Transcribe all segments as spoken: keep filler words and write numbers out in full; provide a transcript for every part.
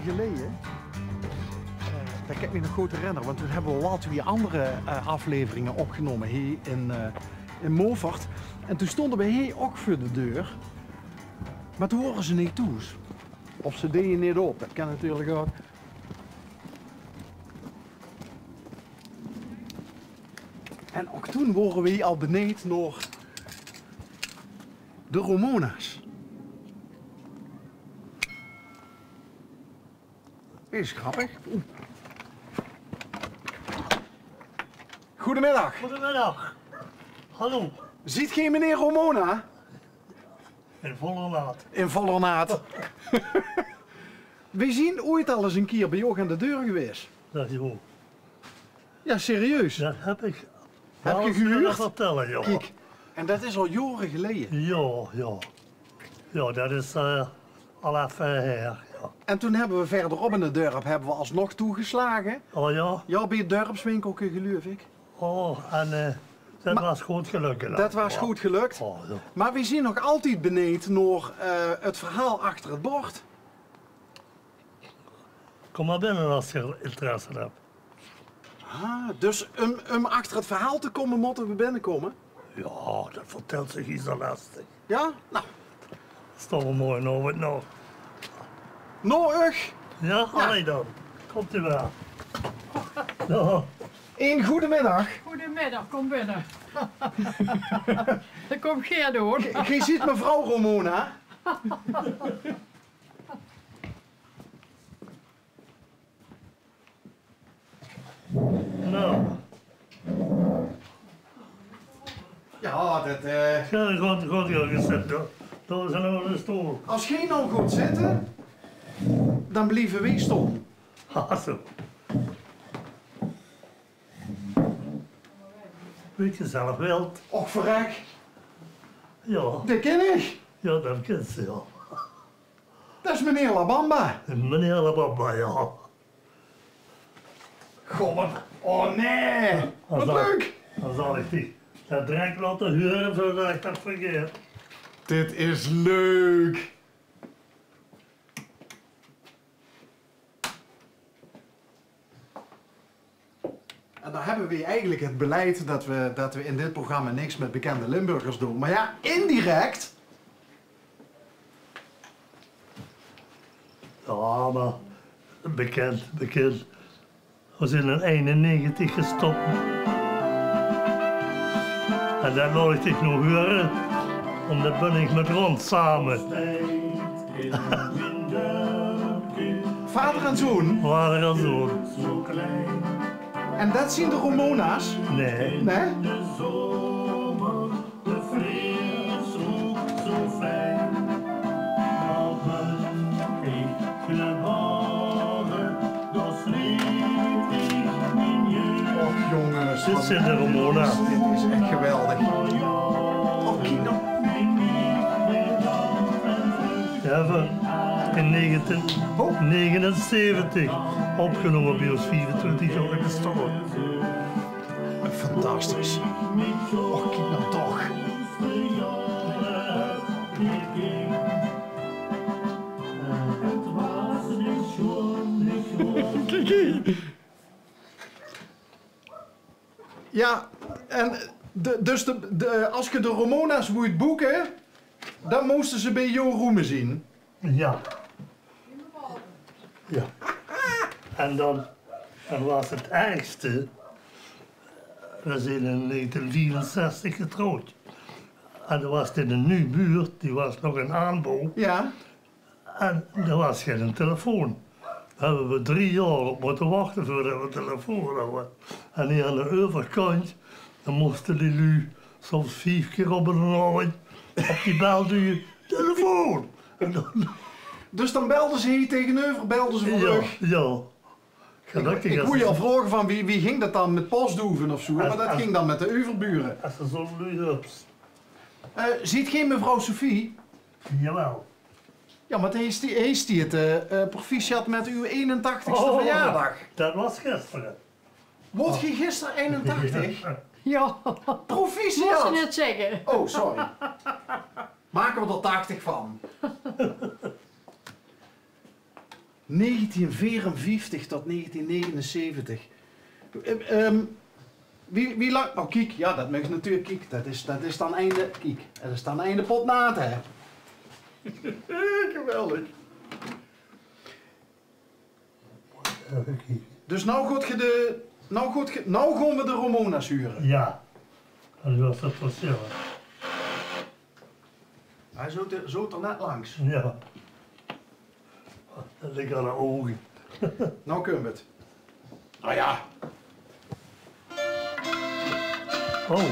Geleje, eh, det kan ich mich nog good herinnere, want toen höbbe we waal twieë anger, eh, afleveringe opgenómme hie in, eh, in Mofert. En toen stónge we hie ouch veur de deur. Mer toen wore ze neet thoes. Of ze deje neet op, det kan natuurlik ouch. En ouch toen wore we hie al beneejd nao de Ramona's. Dit is grappig. Oeh. Goedemiddag. Goedemiddag. Hallo. Ziet geej meneer Ramona? In vol ornaat. In vol ornaat. Weej zien oeit al ens ein kier beej uch aan de deur gewaes. Det is good. Jao, serieus. Det höb ich waal ens hore vertèlle, jao. Höb geej gehuurd? Kiek, en det is al jaore geleje. Jao, jao. Jao, det is, eh, al effe her, jao. En toen höbbe we verderop in 't dörp höbbe we alsnog toegeslage. O jao? Jao, beej 't dörpswinkelke, geluif ich. O, en, eh, det waas good gelök, hè? Det waas good gelök. O, jao. Mer weej zien nog altied beneejd nao, eh, 't verhaol achter 't bord. Kóm mer binne es se interesse höbs. Ah, dus um, um achter 't verhaol te kómme, mótte we binnekómme? Jao, det vertèlt zich hie zo lestig. Jao? Nou. Is toch ein mooi naovit nog. Nao uch? Jao, allei dan. Kómp geer mer. Jao. Ein goedemiddag. Goedemiddag, kóm binne. Det kómp geer doon. Ge-, geej ziet mevrouw Ramona. Nou. Jao, det, eh, jao, gaot, gaot geer zètte. Dao is nog eine stool. Es geej noe gaot zitte, dan blieve weej staon. Ah, zo. Wie geej zelf wilt. Och, verrek. Jao. Dae kin ich. Jao, det kins se, jao. Det is meneer La Bamba. Meneer La Bamba, jao. Goh, waat, oh nae. Waat leuk. Dan zal ich dich det direk laote hure veurdet ich det vergaet. Dit is leuk. En dan höbbe we eigelik 't beleid det we, det we in dit programma niks mit bekènde Limburgers doon. Mer jao, indirek. Jao, mer bekènd, bekènd. We zien in einennegentig gestop. En det laot ich dich noe hure, want det bön ich mit Ron same. Vader en zoon? Vader en zoon. En det zien de Ramona's? Nae. Nae? Och jónges, dit zeen de Ramona's. Dit is ech geweldig. Och, kiek noe. Jao, in negentien negenenzeventig opgenómme, beej ós viefentwintig jaor bestaon. Fantastisch. Och, kiek noe toch. Kiek hie. Jao, en de, dus de, de, es ge de Ramona's woort boeke, dan móste ze beej Jo Roemen zien. Jao. Jao. En dan, dan waas 't ergste, we zien in negentien viefenzestig getrouwd. En d'r waas in de nuuj buurt, die waas nog in aanbouw. Jao. En d'r waas geine telefoon. Dao höbbe we drie jaor op mótte wachte veurdet we telefoon hadde. En hie aan de euverkantj, dan móste die luuj soms vief kier op eine aovendj op die bel duje: telefoon! En dan... Dus dan belde ze hie taengeneuver, belde ze veur uch? Jao, jao. Gelökkig. Ich, ich wól al vraoge van, wie, wie ging det dan mit postdoeve of zoe? Mer det ging dan mit de euverbure. Es se zoe'n luuj höbs. Eh, ziet geej mevrouw Sophie? Jawel. Jao, want hie steit, hie steit, eh, eh, proficiat mit uw einentachtigste verjaordaag. Det waas gister. Woort geej gister einentachtig? Jao. Proficiat! Mós se neet zègke. Oh, sorry. Make we d'r tachtig van. Negentien veerenvieftig tot negentien negenenzeventig. Eh, ehm, wie, wie lang... Oh, kiek, jao, det maag natuurlik. Kiek, det is, det is dan einde, kiek, det is dan einde pot naat, hè. Geweldig. Dus now gaot ge de, now gaot ge, now gaon we de Ramona's hure. Jao, det waas 't waal, jao. Hae zoot d'r, zoot d'r net langs. Jao. Det ligk aan de ouge. Now kump 't. Now jao. Oh.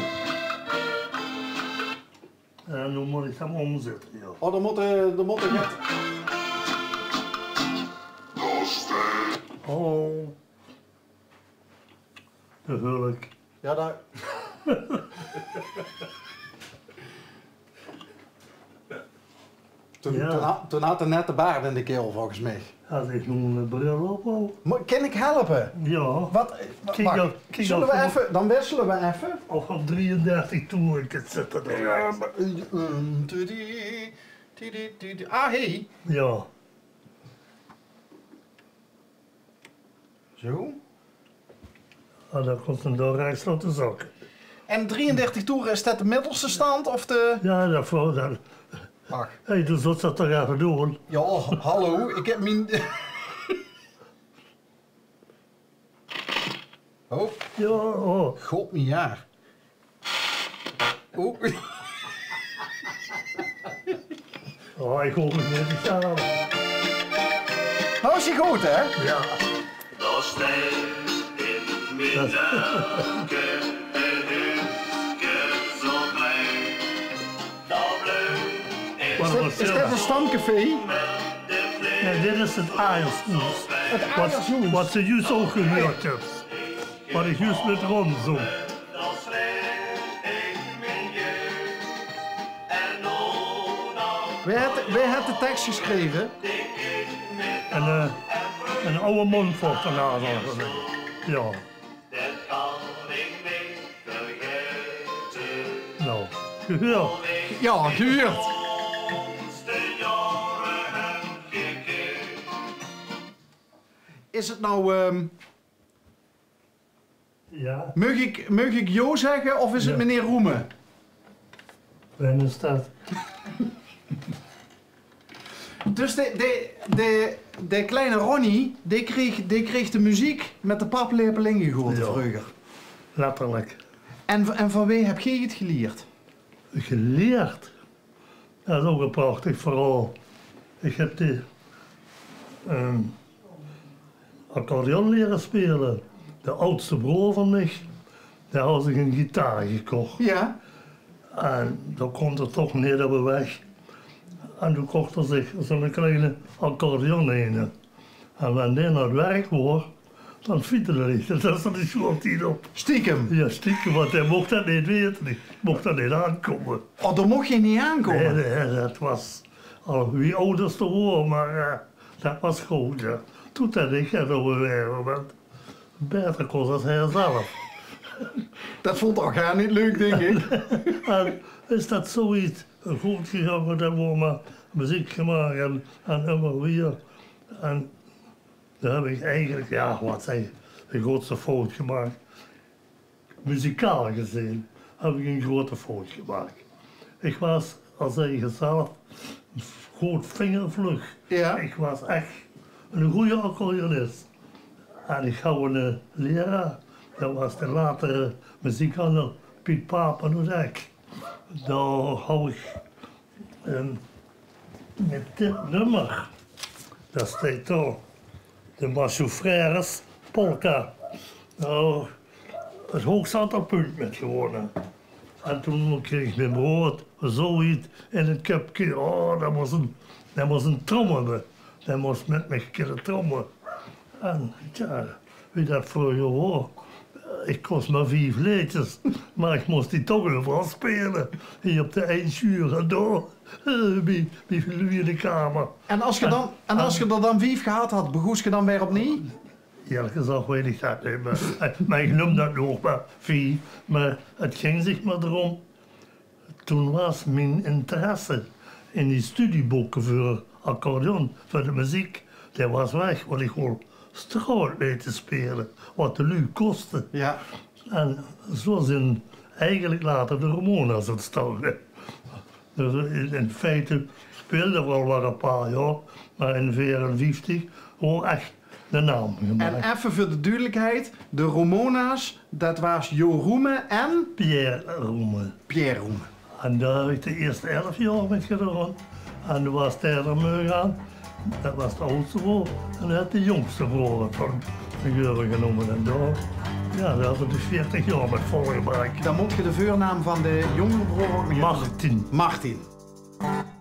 En noe mót ich 'm ómzitte, jao. Oh, dan mót, eh, dan mót ich 't. Oh. De hulk. Jao, dao. Toen, jao, toen ha-, toen haw 'r net de baard in de keel, volges mich. Haw ich noe 'ne bril op, of? Mo-, kin ich helpe? Jao. Wat, wa-, kiek, wach, kiek, zölle we effe, dan wissele we effe. Of op drieëndertig toere kins zitte dan. Jao, mer, eh, eh, tudi, tudi, tudi. Ah, hey. Jao. Zo. Ah, dan kóns se 'm dao rechs laote zakke. En drieëndertig toere, is det de middelste stand of de... Jao, det veur, det... Wach. Hey, doe zóls det toch effe doon? Jao, hallo, ich höb mien... Oh. Jao, oh. God, mien jaor. Oeh. Oh, ich hoop 't neet te sjtale. Now is 'r good, hè? Jao. Dao steit in mien duike ein huuske zo klein. Dao blink... Is dit, is dit ein stamcafé? Nae, dit is 't Ajarshoes. 't Ajarshoes. Wat, wat se zjus ouch gehuurd höbs. Wat ich zjus mit Ron zóng. Wae haet, wae haet de teks gesjreve? Ein, eh, ein aw Montfortenaar, zal ich mer zègke. Jao. Noe, gehuurd. Jao, gehuurd. Is 't now, ehm, Jao. Maag ich, maag ich Jo zègke of is 't meneer Roemen? Wae is det? Dus de, de, de, de kleine Ronnie, dae kreeg, dae kreeg de meziek mit de paplepel ingegote vreuger. Letterlik. En, en van wae höb geer 't gelierd? Gelierd? Det is ouch ein prachtig verhaol. Ich höb de, ehm, accordeon liere speule. De aadste broor van mich, dae haw zich ein gitaar gekoch. Jao. En dao kós 'r toch neet op weg. En toen koch 'r zich zo'n kleine accordeon eine. En wen dae nao 't werk woor, dan fieterde ich, det is d'r de sjoealtied op. Stiekem? Jao, stiekem, want hae moch det neet weite. Hae moch dao neet aankómme. Oh, dao moch hae neet aankómme? Nae, nae, det waas al wie ouders te woor, mer, eh, det waas good, jao. Toen det ich 't alweer, want baeter kós es hae zelf. Det vónd 'r al gaar neet leuk, dink ich. En is det zoiets good gegange, det woor mer meziek gemaak en, en ummer weer. En Dao höb ich eigelik, jao, wat zègk ich, de groeatste fout gemaak. Muzikaal gezeen höb ich ein groeate fout gemaak. Ich waas, al zègk ich 't zelf, good vingervlug. Jao. Ich waas ech eine gooje accordeonis. En ich haw eine, eh, lieraar, det waas de latere meziekhandel Piet Papen oet Eck. Dao haw ich En mit dit nummer, det steit dao, de Machoufrères polka, noe, 't hoogste aantal punt mit gewónne. En toen kreeg mien broor zoiets in 't köpke, oh, det mós ein, det mós ein trom höbbe. Dae mós mit mich kinne tromme. En, tja, wie det vreuger woor, ich kós mer vief leedjes, mer ich mós die toch euveral speule. Hie op de Einsjuur en dao, eh, bie, bie Louis in de kamer. En es ge dan, en es ge d'r dan vief gehad had, begós ge dan weer opnuuj? Ierlik gezag weit ich det neet mieë. Mer ich num det nog mer vief. Mer 't ging zich mer d'róm. Toen waas mien interesse in die studiebokke veur accordeon, veur de meziek, dae waas weg, want ich wól straotatlete speule, wat de luuj kóste. Jao. En zo zeen eigelik later de Ramona's óntstange. Dus in, in feite speelde v'r al waal e paar jaor, mer in veerenvieftig woort ech de naam gemaak. En effe veur de dudelikheid, de Ramona's, det waas Jo Roemen en Pierre Roemen. Pierre Roemen. En dao höb ich de ierste elf jaor mit gedaon. En doe waas Teder Meugaan, det waas de aadste broor. En dae haet de jóngste broor van mich euvergenómme. En dao, jao, dao höb ich dus veertig jaor mit volgebrach. Dan mót ge de veurnaam van de jóngere broor nog effe... Martin. Martin.